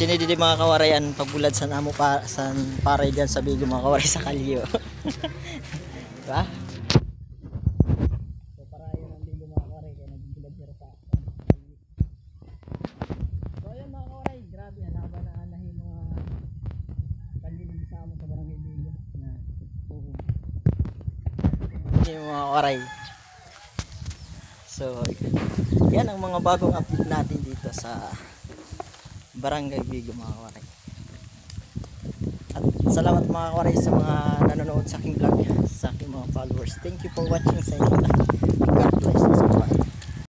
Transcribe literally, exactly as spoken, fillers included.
Sini didi, mga kawaray, an pagbulad san amo pa, san paray diyan sa Bigo, mga kawaray, sa kalyo. Diba? So, parayan an Bigo, mga kawaray, kay nagbulad sira sa, sa kalyo. So, ayun, mga kawaray, grabe, halaban na an nahimo nga kalyo didi sa amo sa Barangay Bigo. Na, oo. Ayun, mga kawaray. So, yan ang mga bagong update natin dito sa Barangay Bigo, mga kawaray. At salamat, mga kawaray, sa mga nanonood sa aking vlog, sa aking mga followers. Thank you for watching sa inyo lahat. God bless us all.